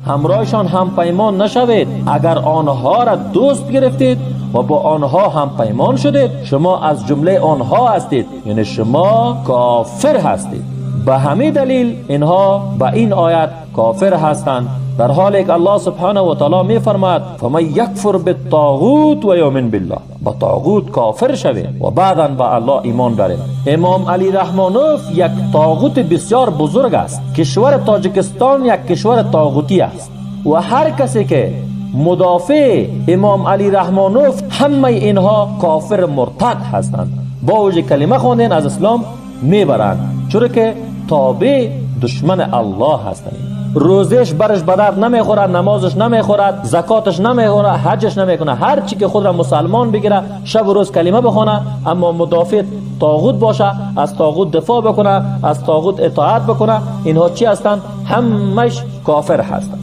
Ҳамроҳшон ҳампаймон нашавед. Агар онҳоро дӯст гирифтед ва бо онҳо ҳампаймон шудед, шумо аз ҷумлаи онҳо ҳастед, яъне шумо кофир ҳастед. Ба ҳамин далел инҳо ба ин оят кофир ҳастанд, дар ҳоле ки Аллоҳ субҳонаҳу ва таъоло мефармояд: فمن یکفر بالطاغوت و یؤمن بالله. ба тоғут кофир шавед ва баъдан ба Аллоҳ имон баред. Имом Алӣ Раҳмонов як тоғути бисёр бузург аст. Кишвари Тоҷикистон як кишвари тоғутӣ аст ва ҳар касе ки мудофеи Имом Алӣ Раҳмонов, ҳамаи инҳо кофир муртад ҳастанд. Бо вуҷуди калима хонден, аз ислом мебаранд, чуро ки тобеи душмани Аллоҳ ҳастанд. Рӯзеш бараш ба дард намехӯрад, намозаш намехӯрад, закоташ намехӯрад, ҳаҷаш намекунад. Ҳар чи ки худро мусалмон бигирад, шабу рӯз калима бихонад, аммо мудофеъ тоғут боша, аз тоғут дифоъ бикунад, аз тоғут итоат бикунад, инҳо чӣ ҳастанд? Ҳамаш кофир ҳастанд.